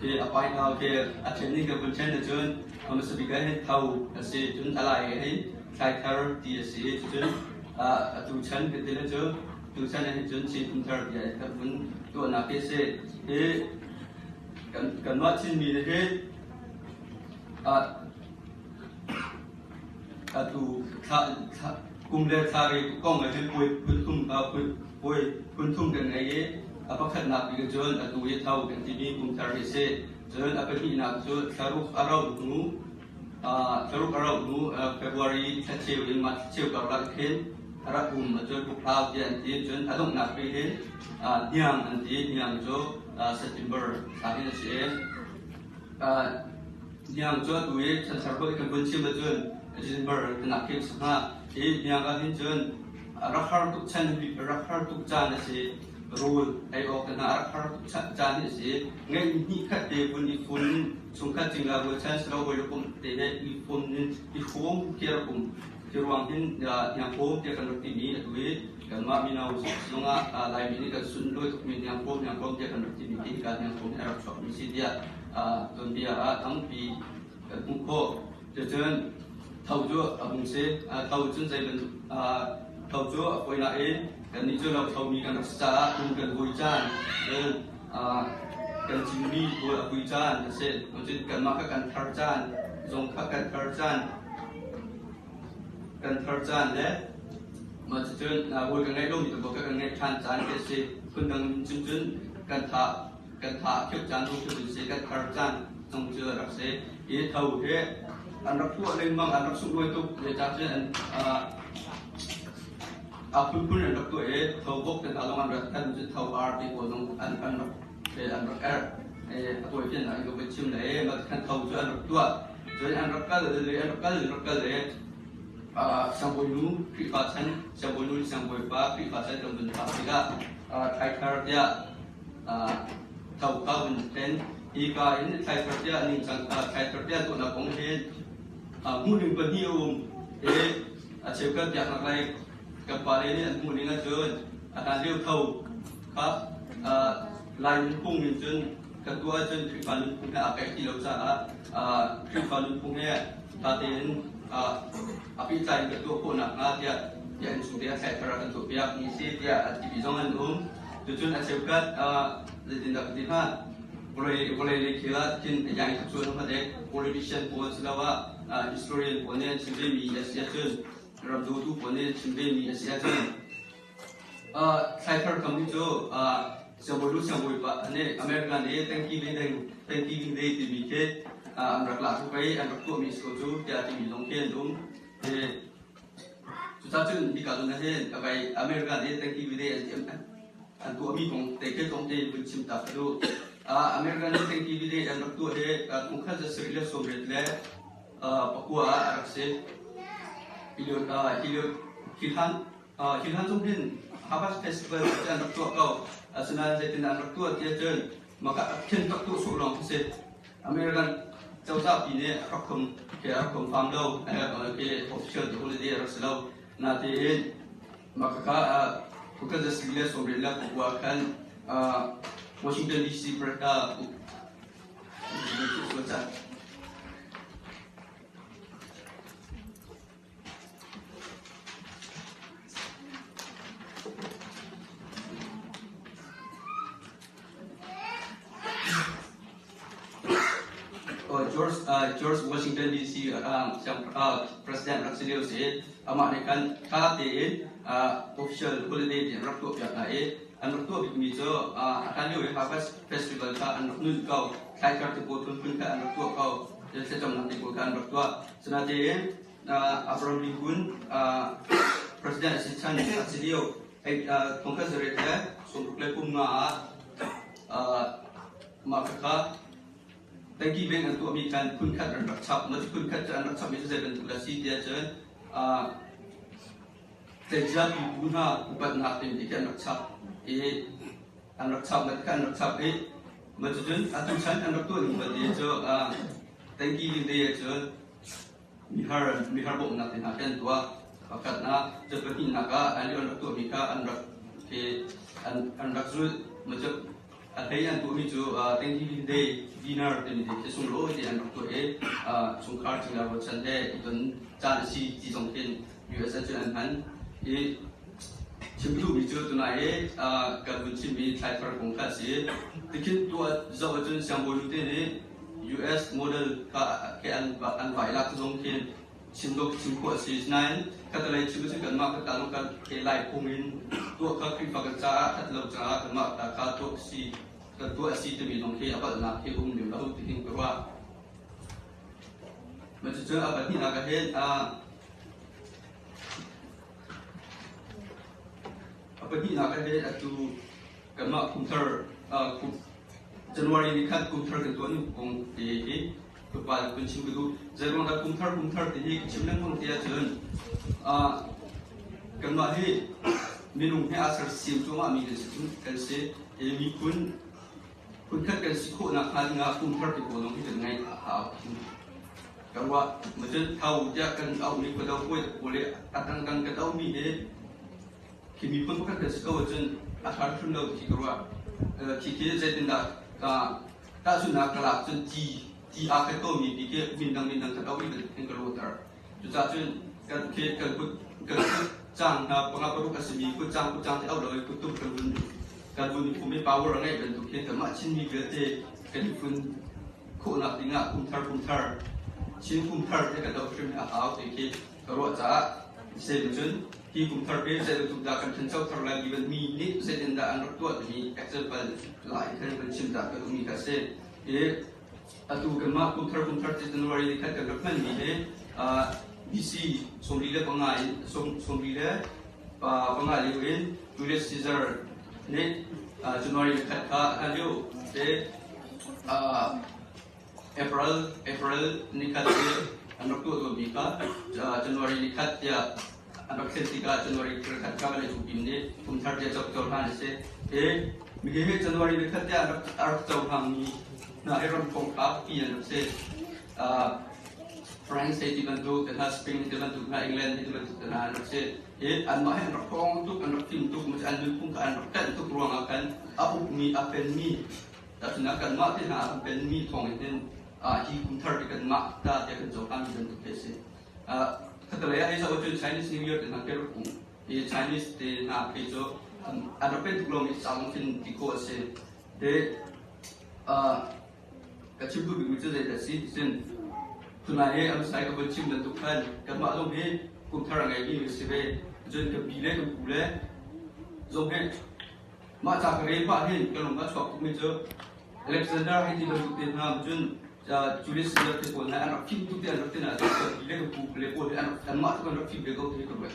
Khi a pai hna khi a ṭhen ning kan vun ṭhen ahcun a hmasa bik ah hin tho a si. Cun a lai ah hin thlaithar ti a si. Cucun atu chan kan ti cu tuchan ah hin cun Chin Kumthar tiah kan vun tuahnak hi a si. Hi kanmah Chinmi nih hin atu kum le thla re kong ah hin puai phun puai phun thum kan ngei i a pakhatnak bik cun atu i tho kan timi kumthar hi a si. Cun a pahnihnak cu thlaruk a rauh hnu thlaruk a rauh hnu February thla cheu in March thla cheu karlak khin a rak um cun Puklau tiah an ti. Cun a donghnak bik hin hniang an ti. Hniang cu September thla hin a si. Hniang cu atu i chanthar holh kan vun chim ahcun December tinak khi a si hnga. Hi hniang ah hin cun rak har tuk chan rak har tuk caan a si. Rawl ei awk te hna a rak har tuk caan hi a si. Ngeih hnih khat te vun i fun in chungkhat cingla rualchan silo hawi le kum te he i fun in i hrawm khi a rak um. Hi ruang hin hniangkawm tiah kan rak timi atu i kanmah mino zongah Laimi nih kan sunlawi tukmi hniangkawm hniangkawm tiah kan rak timi hi hika hniangkawm hi a rak chuakmi si tiah tuanbia ah tampi kan hmuh khawh. Cucun tho cu a hung si. Tho cun zei bantuk tho cu a fawi nain kannih cu lo thomi kan rak si caah kum kan vui caan cun kan cinmi rawl a vui caan a si. Cun kanmah kha kan thar caan zong kha kan thar caan kan thar caan le mah cucun rawl kan ngeih lomi te kha kan ngeih ṭhan caan khi a si. Phundang cun cun kan tha kan tha a kheuh caan zong khi si kan thar caan zong cu a rak si. Hi tho hi an rak tuah lengmang an rak sunglawi tuk zeicahtiah an a phunphun an rak tuah i tho bok te hna zong an rak kan cu tho ar ti pawl zong an an rak an rak erh. A tawi fiannak in ka voi chim le mah khan tho cu an rak tuah. Cun an rak kal le an rak kal rak kal le siangbawinu Khrihfa chan siangbawinu siangbawipa Khrihfa chan kan vun phak tikah thlaithar tiah Tho kha vun thlen. Hika in thlaithar tiah ningcang thlaithar tiah tuahnak kong hi hmuhning pahnih a um i a cheukhat biaknak lei kan pale nih an hmuhning ahcun a hlan lio tho kha Lai nunphung in cun kan tuah ahcun Khrihfa nunphung he aa kaih ti lo caah Khrihfa nunphung he ṭha tein a pehtlai in kan tuah khawh nakhnga tiah tiah innchung te ah thlaithar ah kan tuahpiak mi si tiah a timi zong an um. Cucun a cheukhat zeitindah ka ti hnga vawlei vawlei lei thil ah khin yang in cuan hmat i politician pawl siloah historian pawl nih an chim vemi a si ahcun ram dawtu pawl nih an chim vemi a si ahcun thlaithar kam hi cu siangbawi lu siangbawi pa nih America nih Thanksgiving Day Thanksgiving Day timi khi an rak lak tuk i an rak tuahmi si ko cu tiah timi zong khi an um. Cucaah cun hika zawn ah hin America nih Thanksgiving Day an tuahmi kong te khi tlawmte vun chim ta ka duh. America nih Thanksgiving Day an rak tuah hi kum khat za sarih le sawmriat le pakua ah a rak si. Hi lio hi hlan hi hlan zong hin Harvest Festival cu an rak tuah ko. Asinain zeitin an rak tuah ti ahcun maka khin tak tuah sawh lawng khi si. American cozah pi nih a rak khum ke a rak khum fam lo ke official holiday a rak si lo. Natein mah khakha Kansas le sawmriat le pakua khan Washington DC George, George Washington DC President rak si lio si. Amah nih khan ṭha tein official holiday ti an rak tuahpiak hna i an rak tuah bikmi cu a hlan lio i Harvest Festival kha an rak nun ko. Thlaithar te pawl phunphun kha an rak tuah ko. Thlacamnak te pawl kha an rak tuah. Sinain Abraham Lincoln President a si chan a si lio thongkhat zarek le sawmruk le kum nga ah mah khakha Thanksgiving an tuahmi khan phunkhat an rak chap. Mah cu phunkhat cu an rak chapmi cu zei bantuk dah si tiah cun tleicia pipu hna upatnak timi khi an rak chap i an rak chap mah kha an rak chap i mah cucun atu chan an rak tuah ning belte cu Thanksgiving Day ahcun mihar mihar bawmhnak te hna khi an tuah. Pakhatnak, cun pahnihnak ah an rak tuahmi kha an rak khi an rak zulh. Mah cu A hlei an tuahmi cu Thanksgiving Day dinner timi te khi sunglawi te an rak tuah i chungkhar cingla rualchan he i ton caan a si ti zong khin US ah cun an hman. I chim duhmi cu tunai i kan vun chimmi thlaithar kong kha a si. Tikhin tuah zoh ahcun siangbawi nute nih US model kha an vai lak zong khin chim dawk chim khawh a si. Nain khatalei chim ahcun kanmah kan ta kan ke lai phung in tuah kha Khrihfa kan caah that lo caah kanmah ta kha tuah si kan tuah a si timi zong khi a palhnak khi um lem lo ti hin ka ruah. Mah cucu a pahnihnak ah hin a pahnihnak ah hin atu kanmah kumthar January ni khat kumthar kan tuah ning kong te hi tlawmpal kun chim ka duh. Zeiruang dah kumthar kumthar ti hi ka chim lengmang ti ahcun kanmah hi minung he aa sersiam cuahmah mi kan si kan si. I miphun phunkhat kan si khawh nakhnga dingah kumthar ti pawl zong hi kan ngaih a hau. Ka ruah. Macun tho tiah kan auhmi khuado puai pawl i a dangdang kan auhmi hi khi miphun pakhat kan si ko ahcun a har hrim lo ti ka ruah. Khi khi zeitindah tahchunhnak ka lak cun ti ti aa khat komi pi khi mindang mindang khat auh i kan ka rawter. Cucaah cun kan khi kan kut kan kut cang hna panga paruk a simi kut cang kut cang ti auh lo i kuttum kan vun i phum i power a ngeih bantuk hin kanmah Chinmi vialte kan i phun khawhnak dingah kumthar kumthar Chin kumthar te kan doh hrim a hau ti khi ka ruah caah zei cun hi kumthar hi zei bantuk dah kan ṭhancho thar lai ti mi nih zeitin dah an rak tuah timi example lai khan kan chim ta ka duhmi kha si. I atu kanmah kumthar kumthar ti January ni khat kan rak hmanmi hi BC 75 in 75 lio in Julius Caesar nih January ni khat kha hlan lio te April April ni khat i an rak tuah tawnmi kha January ni khat tiah an rak thlen tikah January khat kha vawlei cung nih kumthar tiah cohlan a si. Hi hi January ni khat tiah a rak cohlangmi hna hi ram thongtla pi an rak si. France ti bantuk te hna, Spain ti bantuk hna, England ti bantuk te hna an rak si. Hi anmah hi an rak thawng tuk, an rak fim tuk, an nunphung kha an rak ṭanh tuk ruangah khan a ukmi, a penmi, tahchunhnak kanmah te hna a penmi thawng in hin hi kumthar hi kanmah ta tiah kan cohlanmi bantuk khi a si. Khatalei ah hei zoh ahcun Chinese New Year te hna khi rak um i Chinese te hna khi cu an rak pen tuk lomi ca khin ti khawh a si. Te ka chim duh bikmi cu zeidah a si ticun tunai hi an sai ka vun chim bantuk khan kanmah zong hi kumthar a ngeimi kan si ve. Cun kan pi le kan pu le zong hi mah ca ka rel pah hin ka lung a chuak tukmi cu Alexander hei ti bantuk te hna cun Julius Caesar te pawl hna an rak fim tuk te an rak ti na ka pi le ka pu le pawl hi an anmah tuk an rak fim ve ko ti ka ruat.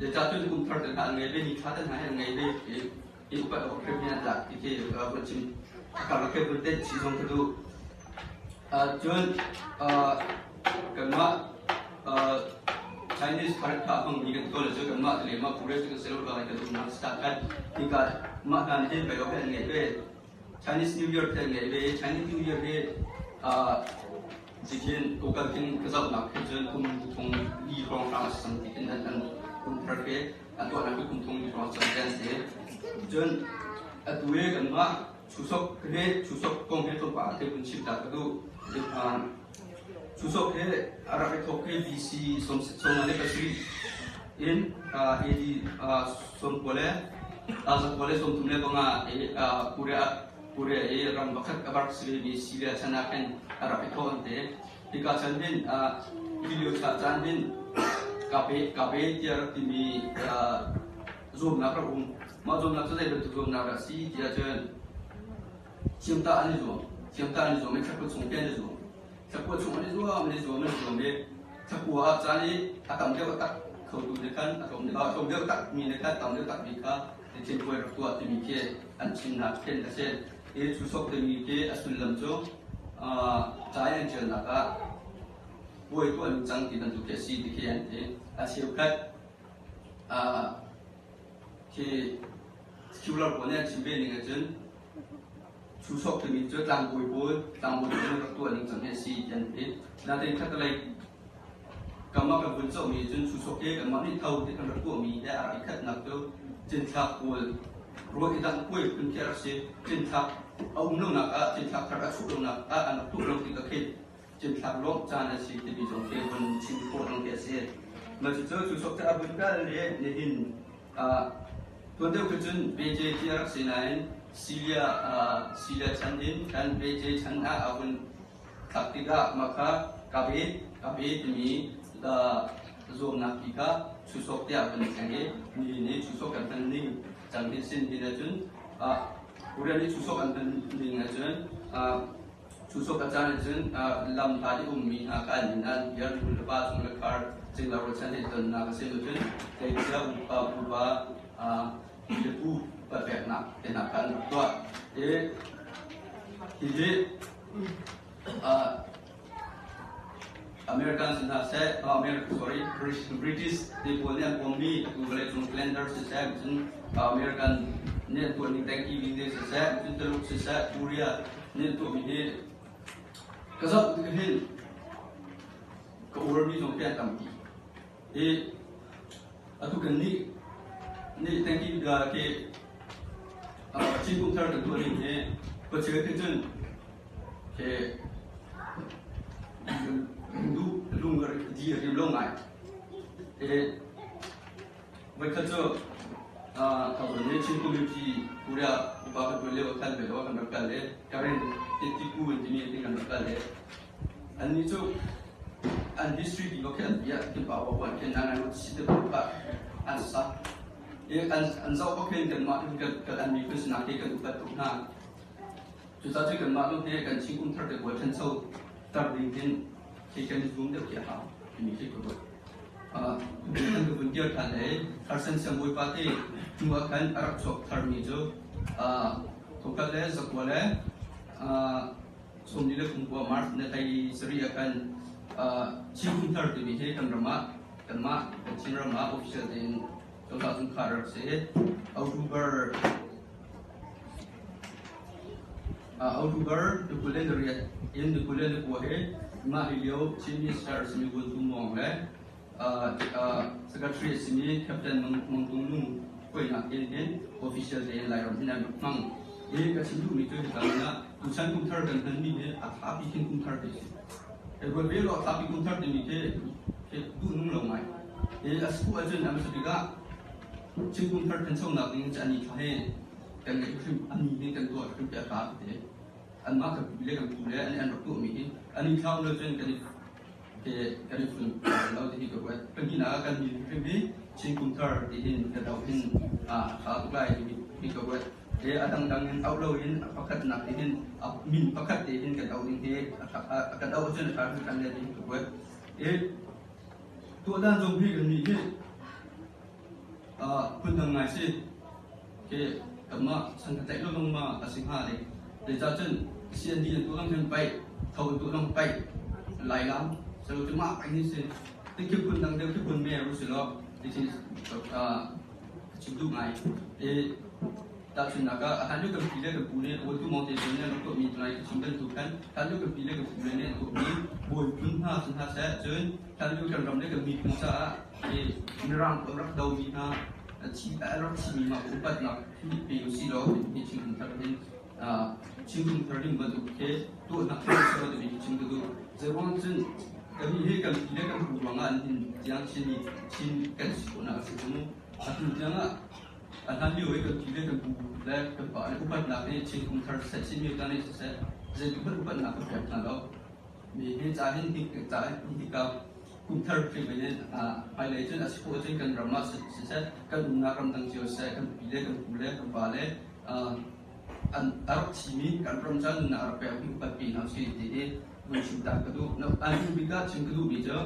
Zeicah cun kum thar te hna an ngei ve, ni thla te hna hi an ngei ve i i upat awk hrim hi an tlak ti khi vun chim karlak he vun tenh chih zong ka duh. Cun kanmah Chinese kha hmangmi kan ti ko le cu kanmah te le mah Korea cu kan si lo ruang kan umnak start khan hika mah hna nih hin pei awk hi an ngeih ve. Chinese New Year te an ngeih ve i Chinese New Year hi Cikhin kokal khin ka zohnak khi cun kum thong li hrawnghrang a si cang ti khin an kum thar khi an tuahnak khi kum thong li hrawng cang te an si. Cun atu i kanmah Chuseok he Chuseok kong he tlawmpal te vun chim ta ka duh. Chuseok he a rak i thawk hi BC 57 in AD 1935 Korea Korea i ram pakhat a rak si vemi Syria chan ah khin a rak i thawh an ti. Hika chan hin hi lio caan hin kape kape tiah rak timi zuamnak rak um. Mah zuamnak cu zei bantuk zuamnak dah a si ti ahcun thiamtah an i zuam. Thiamtah an i zuam i thlakua chung te an i zuam. Thlakua chung an i zuam, an i zuam, an i zuam i thlakua ah caan i a tam deuh a tak khotu nih khan a tlawm a tlawm deuh takmi nih khan tam deuh takmi kha thilpuai rak tuah timi khi an chimnak khin a si. Hi Chuseok timi khi a sullam cu ca i an ṭialnak ah puai tuah an cang ti bantuk khi a si ti khi an ti. A cheukhat Khi secular pawl nih an chim ve ning ahcun Chuseok timi cu tlangbawi pawl tlangbawi pawl nih rak tuah ning cang hi a si ti an ti. Natein khatalei kam ah kan vun cohmi cun Chuseok hi kanmah nih tho ti kan rak tuahmi he a rak i khatnak cu cinthlak pawl. Rawl i dangh puai phun khi a rak si. Cinthlak a um lonak ah cinthlak thar a chuh lonak ah an rak tuah lo ti ka khin. Cinthlak lawmh caan a si timi zong khi vun chim khawh zong khi a si. Mah cucu cu sok cu a vun kal le nihin tuan deuh khi cun BJ ti a rak si nain Syria Syria chan in kan BJ chan ah a vun thlak tikah mah kha Kabe Kabe timi zuamnak ti kha Chuseok tiah vun thleng i nihin i Chuseok kan hman ning cang hi sin hin ahcun Korea nih Chuseok an hman ning ahcun Chuseok a caan ahcun lam hlat i ummi hna kha an inn ah an kir, nu le pa chung le khar cingla rualchan he tonnak a si cun tleicia upa pupa pi le pu upat peknak te hna kha an rak tuah. I hihi American si hna seh, American sorry, British ti pawl nih an pawmmi atu vawleicung calendar siseh, cun American nih an tuahning Thanksgiving Day siseh, cun Tuluk siseh, Korea nih an tuahmi hi ka zoh tik hin ka uarmi zong hi an tampi. I atu kan nih nih Thanksgiving khi Chin kum thar kan tuah ning hi khuachia khi cun Ke duh lung di a rim lo ngai. E voikhat cu ka vun i Chin community Korea upa kan tuan lio khan ve lo kan rak kal i Karen Tetiku an timi ti kan rak kal i annih cu an history ti khi an bia kin pa wa wan khin an an si te pa an sa i an an zoh bak hin kanmah kan kan an miphun sinak hi kan upat tuk hna. Cucaah cu kanmah zong hi kan Chin kum thar te pawl ṭhancho ter ding hin khi kan i zuam deuh khi a hau timi khi ka ruat. Kan ka vun dir ṭhan i Carson siangbawipa te hnu ah khan a rak chuak tharmi cu thongkhat le zakua le 49 March ni 17 ah khan Chin kum thar timi hi kan ram ah kanmah kan Chin ram ah official tein cozah zungkhar a rak si. October October 28 in 29 hi mah hi lio Chin Minister a simi Vun Tum Mawng le Secretary a simi Captain Mang Tung Nung hruainak in hin official tein Lairam hin an rak hmang. Hi ka chim duhmi cu hika ah tuchan kum thar kan hmanmi hi a thapi khin kum thar ti si. Ruat ve law a thapi kum thar timi khi duh nung lo ngai. Hi a si ahcun a hmasa bik ah Chin kum thar ṭhanchonak ding cu ani thla he kan ngeih hrim ani hi kan tuah hrim te a ṭha te. Anmah kan pu le kan pu le an rak tuahmi hi ani thla um lo cun kan i ke kan i fun lo ti hi ka ruat. Pahnihnak ah kan min hrim hi Chin kum thar ti hin ka doh hin a ṭha tuk lai ti hi ka ruat. He a dangdang in auh lo in pakhatnak ti hin min pakhat te hin kan auh ding hi a kan auh cun a ṭha hrim kan le ti hi ka ruat. E tuah dan zong hi kan nih hi Phundang ngai si. Khi kanmah san ka tlaih lengmang ma a si hnga le zeicah cun CND an tuah lang hin paih, tho an tuah lang paih, lai lam, selo cu mah paih ni si. Ti khi phundang deuh khi phun me ru si lo. Ti khi chim duh ngai. I tahchunhnak ah a hlan lio kan pi le kan pu nih Awtu Mawng te nih an rak tuahmi tunai ka chim bantuk khan hlan lio kan pi le kan pu le nih an tuahmi bawi phun hna si hna seh cun hlan lio kan ram le kan miphun caah i Mirang an rak domi hna a rak thimi mah upatnak hi pe usih law hi Chinkum thar hin Chinkum thar ding bantuk khi tuahnak khi si lo timi chim ka duh. Zeiruang cun kan hi kan pi le kan pu ruangah an hin tiang Chin Chin kan si khawhnak a si cu mu. Atu tiang ah a hlan lio i kan pi le kan pu le kan pa le upatnak hi Chin kum thar siseh Chin mi ta nih siseh zeitik hmanh upatnak kan pek hna lo. Mi hi ca hin hi ca hi ka kum thar hrim in hmailei cun a si khawh cun kan ram ah siseh kan umnak ramdang cio siseh kan pi le kan pu le kan pa le an a rak thimi kan ram ca nunnak a rak pekmi upat pi hna usih ti hi vun chim ta ka duh. An hnu bik ah chim ka duhmi cu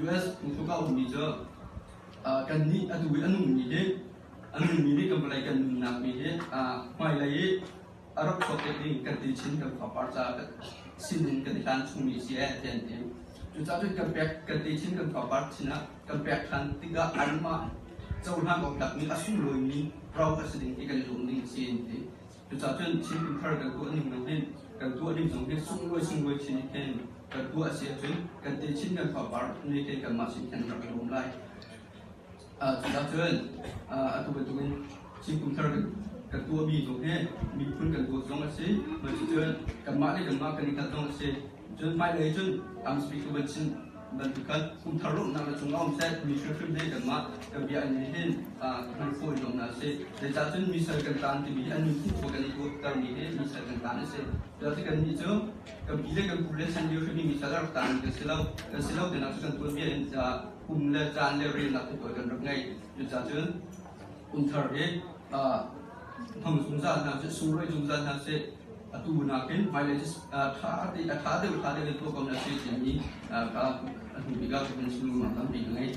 US phungthluk ah ummi cu kannih atu i a nungmi hi a nungmi nih kan vawlei kan nunnak mi hi hmailei i a rak chuak te ding kan ti chin kan fapar ca sinin kan i hlan chungmi si eh ti an ti. Cucaah cun kan pek kan ti chin kan fapar chin ah kan pek than tikah anmah cohlan awk tlakmi a sunglawimi ro a si ding ti kan i zuam ding a si an ti. Cucaah cun Chin kum thar kan tuah ning zong hin kan tuah ning zong hi sunglawi sunglawi chin hin kan tuah a si ahcun kan ti chin kan fapar nih khin kanmah sin khan rak i lawm lai. Cucaah cun atu bantukin Chin kum thar kan tuahmi zong hi miphun kan dawt zong a si. Cucun kanmah le kanmah kan i hngalh zong a si. Cun hmailei cun speaker van chim bantuk khan kum thar lawmhnak na cungah um seh mi hrimhrim hi kanmah kan bia an hin hman fawi zong na si. Zeicah cun mi sal kan taan timi hi an nunphung kho kan i tuahtermi hi mi sal kan taan a si. Cucaah kan nih cu kan pi le kan pu le chan lio hrim mi sal a rak taan kan si lo. Kan si lo tinak cu kan tuanbia in kum le caan le relnak te kan rak ngei. Cucaah cun kum thar hi hmang zungzal hna sih, sunglawi zungzal hna sih. Atu nakin hmailei cu ṭha te a ṭha deuh ṭha deuh in tuah ko hna sih timi ka a hnu bik ah ka hun chim tampi ka ngei.